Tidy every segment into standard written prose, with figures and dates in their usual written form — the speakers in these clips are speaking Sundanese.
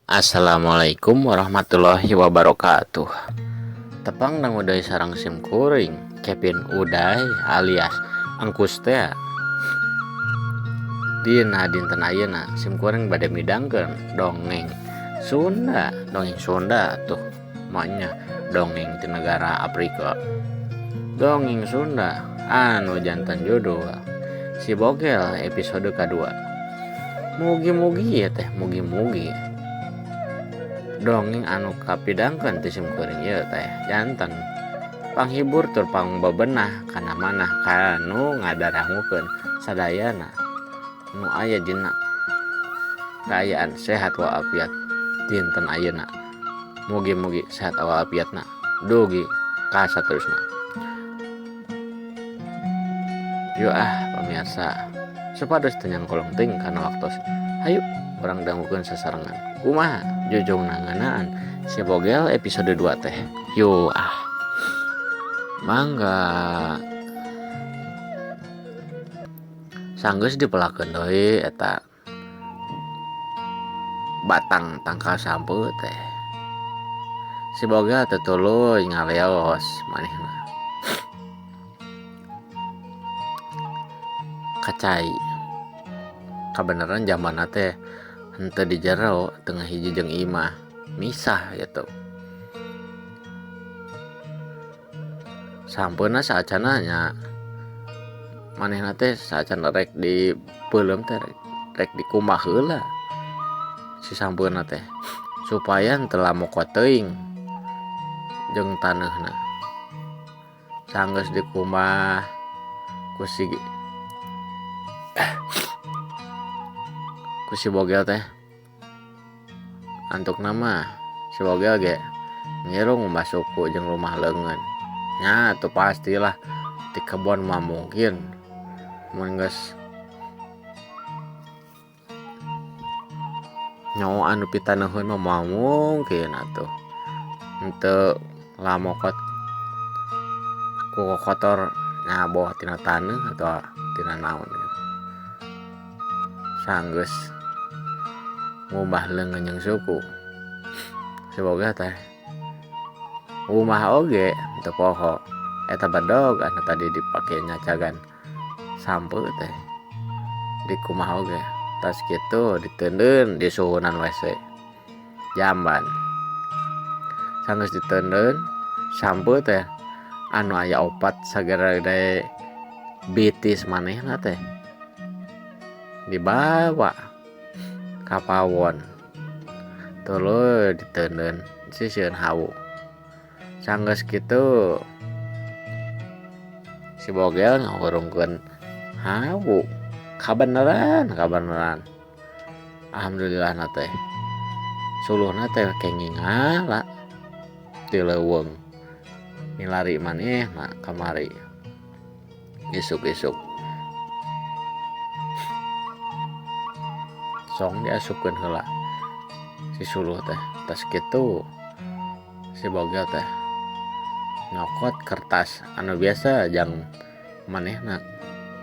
Assalamualaikum warahmatullahi wabarakatuh. Tepang nang uday sareng sim kuring Kevin Uday alias Engkus tea. Dina dinten ayeuna sim kuring bade midangkeun dongeng Sunda, dongeng Sunda tuh maenya dongeng ti negara Afrika. Dongeng Sunda anu janten judul Si Bogel episode kadua. Mugi-mugi ieu teh mugi-mugi dongeng anu kapidangkeun ti simkuring ieu teh janten panghibur tur pangbebenah kana manah kanu ngadarangukeun sadayana nu aya dina kaayaan sehat walafiat dinten ayeuna. Mugi-mugi sehat walafiatna dugi ka saterusna. Yu ah pamirsa supados teu nyangkolong teuing kana waktos. Hayu urang dangukeun sasarengan. Kumaha jujungna ngeunaan si Bogel episode 2 teh. Yu ah. Mangga. Sanggeus dipelakeun deui eta batang tangkal sampeu teh. Si Bogel teh tuluy ngaleos manehna. Ka cai. Kabeneran jambanna teh henteu di jero teu ngahiji jeung imah, misah kitu. Sampeuna saacanna nya manehna teh saacan rek dipeuleum teh rek dikumbah heula si sampeuna teh supaya henteu lamoko teuing jeung taneuhna. Sanggeus dikumbah ku si ku si Bogel teh antukna mah si Bogel ge ngilu ngumbah suku jeung rumah leungeun. Nya atuh pastilah ti kebon mah mungkin mun geus nyawa anu pitaneheun mah moal mungkin atuh henteu lamokot ku kokotor nya boh tina taneuh atawa tina naon gitu. Sanggeus ngumbah leungeun jeung suku siboga teh ngumbah oge teu poho eta bedog anu tadi dipake nyacagan sampeu teh dikumbah oge tas kitu diteundeun di suhunan WC jamban. Sanggeus diteundeun sampeu teh anu aya opat sagede bitis manehna teh dibawa ka pawon tuluy diteundeun sisieun hawu. Sanggeus kitu si Bogel ngahurungkeun hawu kabeneran kabeneran alhamdulillahna teh suluhna teh kenging ngala ti leuweung milari manehna kamari isuk-isuk song diasupkeun heula si suluh teh tas kitu si Bogel teh nyokot kertas anu biasa jang manehna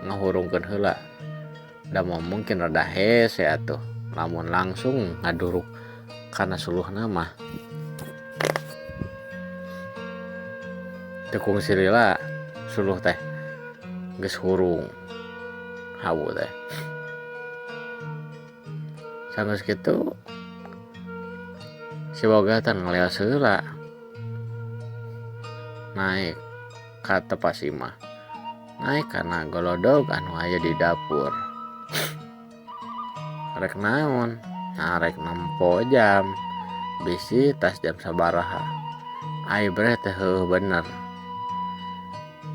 ngahurungkeun heula da moal mungkin rada hese atuh lamun langsung ngaduruk kana suluhna mah. Teu kungsi lila suluh teh geus hurung hawu teh. Sanggeus kitu si Bogel teh ngaleos heula naek ka tepas imah. Naek kana golodog anu aya di dapur. Rek naon? Nah rek nempo jam. Bisi tas jam sabaraha. Ai breh teh heueuh bener.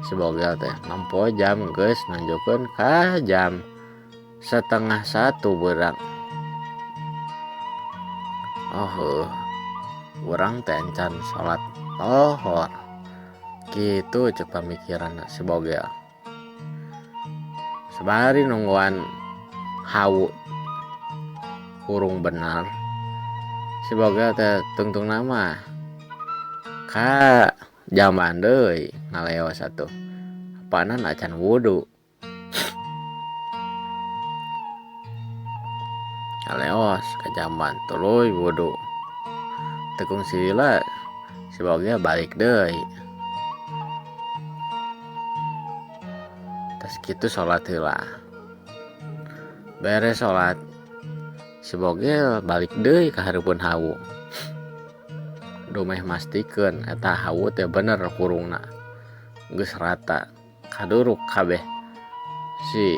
Si Bogel teh nempo jam geus nunjukeun ka jam setengah satu beurang. Oh heueuh urang teh encan salat lohor. Kitu cek pamikiranna si Bogel. Sabari nungguan hawu hurung bener si Bogel teh tungtungna mah ka jamban deui ngaleos atuh apanan acan wudu. Ngaleos ka jamban tuluy wudu. Teu kungsi lila si Bogel balik deui. Tas kitu salat heula. Beres salat si Bogel balik deui ka hareupeun hawu. Dumeh mastikeun eta hawu teh bener hurungna geus rata kaduruk kabeh si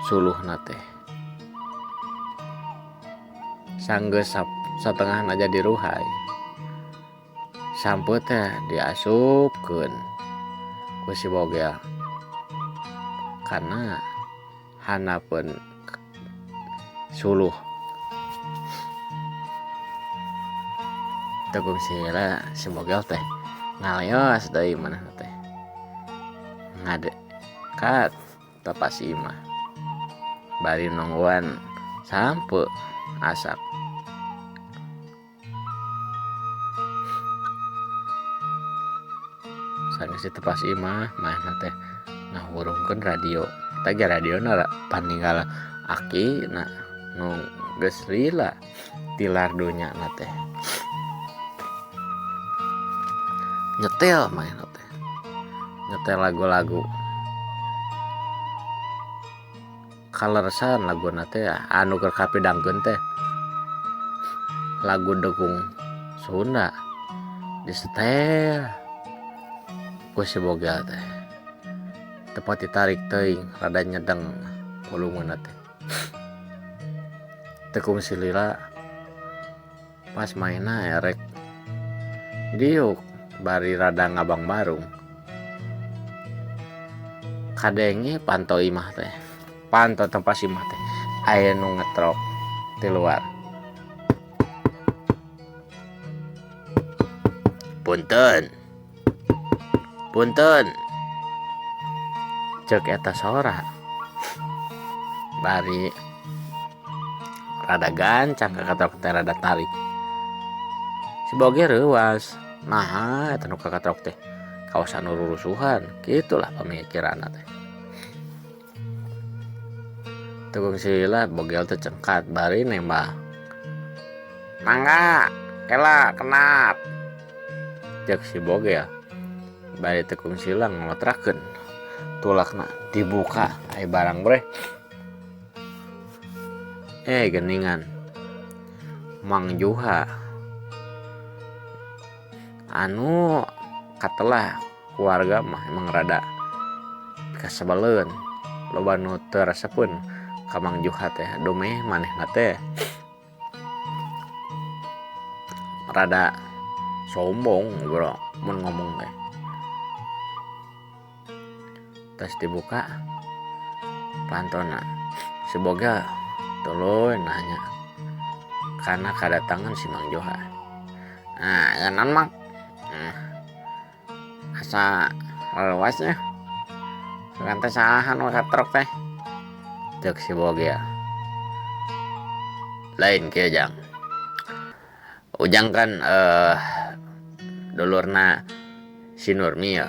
suluhna teh. Sanggeus satengahna jadi ruhay sampeu teh diasupkeun ku si Bogel kana handapeun suluh. Teu kungsi heula si Bogel teh ngaleos deui manehna teh ngadekat tepas imah bari nungguan sampeu asak. Sanggeus ditepas imah manehna teh ngahurungkeun radio. Eta ge radiona paninggal akina nu geus lila tilar dunyana teh. Nyetel manehna teh. Nyetel lagu-lagu. Kaleresan laguna teh anu keur kapidangkeun teh lagu degung Sunda disetel ku si Bogel teh. Tepat ditarik teuing rada nyedeng volumena teh. Teu kungsi lila pas maena erek diuk bari rada ngabang barung. Kadenge panto imah teh. Panto tempat imah teh aya nu ngetrok ti luar. Punten. Punten. Ceuk eta sora. Bari rada gancang kakatrok teh rada tarik. Si Bogel reuas. Naha eta nu kakatrok teh kawasan nu rurusuhan. Kitulah pamikiranna teh. Teu kungsi lila Bogel teh cengkat bari nembah. Mangga kela kenap. Ceuk si Bogel. Bari teu kungsi lila ngolotrakeun tulakna dibuka ai barang breh. Geningan Mang Juha anu katelah keluarga mah emang rada kasebeleun loba nu teu resepeun ka Mang Juha teh dumeh manehna teh rada sombong bro mun ngomong teh. Tas dibuka pantona si Bogel tuluy nanya karena kadatangan si Mang Juha. Nah, ya non Mang. Asa luasnya. Sugan teh saha nu katrok teh? Ceuk si Bogel. Lain kieu Jang. Ujang kan dulurna si Nurmi ya.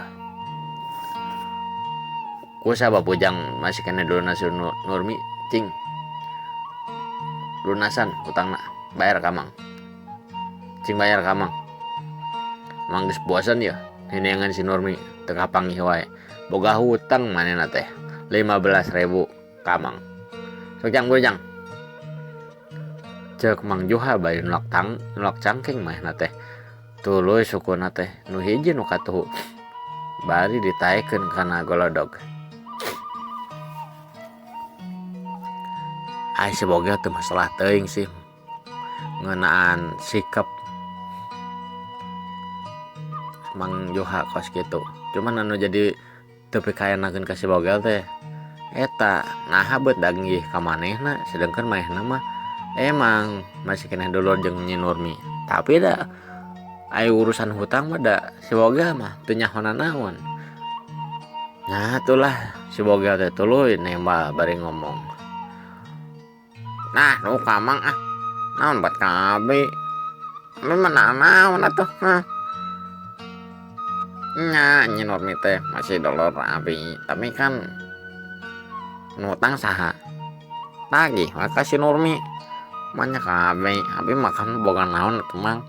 Ku sabab Ujang masih kena dulurna si Nurmi cing. Lunasan utangna bayar ka Mang. Cing bayar ka Mang. Mang geus bosen ya neneangan si Nurmi teu kapanggih wae. Boga hutang manehna teh 15.000 ka Mang. Sok Jang buru Jang. Ceuk Mang Juha bari nolak cangking manehna teh. Tuluy sukuna teh nu hiji nu katuhu bari ditaekeun kana golodog. Ai si Bogel teu masalah teuing sih ngeunaan sikap Mang Juha kos kitu. Cuman anu jadi teu pikaenakeun ka si Bogel teh eta naha beut daging ka manehna sedangkan manehna mah emang masih keneh dulur jeung Nyi Nurmi. Tapi da ai urusan hutang mah da si Bogel mah teu nyaho nanaon. Nah itulah si Bogel teh tuluy nembal bari ngomong. Nah nu ka Mang ah naon buat ka abi. Abi mah naon atuh. Nah. Nya Nyi Nurmi teh masih dulur abi, tapi kan nu hutang saha? Tagih maka si Nurmi. Manya ka abi, abi makan boga naon atuh mang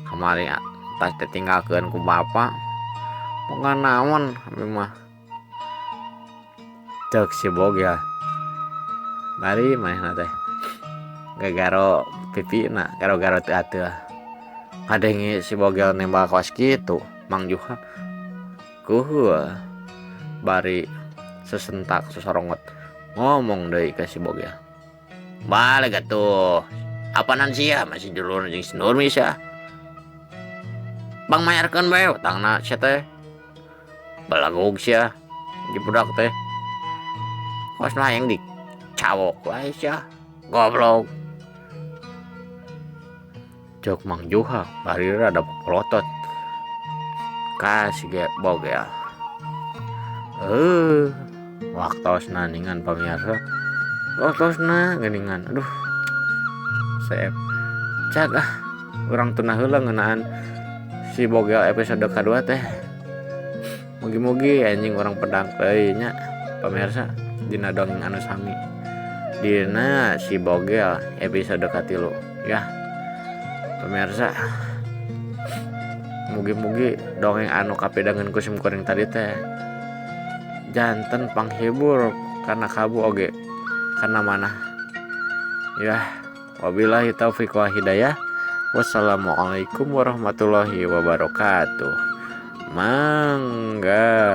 kamari tas ditinggalkeun ku bapa boga naon abi mah. Ceuk si bogel bari manehna teh gagaro pipina garo-garo teu ateuh ngadenge si bogel nembak kawas kitu mang juha keuheul bari sesentak sosorongot ngomong deui ka si bogel baleg atuh apanan sia mah si Julun jeung si Nurmi sia pang mayarkeun bae utangna sia teh balagog sia budak teh kos nu hayang dicawok wae sia goblok. Ceuk Mang Juha bari rada popolotot ka si bogel. Waktosna ningan pamirsa waktosna geuningan aduh seep cag ah urang teu heula ngeunaan si bogel episode kadua teh. Mugi-mugi anjing urang pedang deui nya pamirsa dina dongeng anu sami dina si bogel episode katilu ya pamirsa. Mugi-mugi dongeng anu kapidangan ku sim kuring tadi teh janten panghibur kana kabu oge kana manah ya. Wabillahi taufiq wal hidayah. Wassalamualaikum warahmatullahi wabarakatuh. Mangga.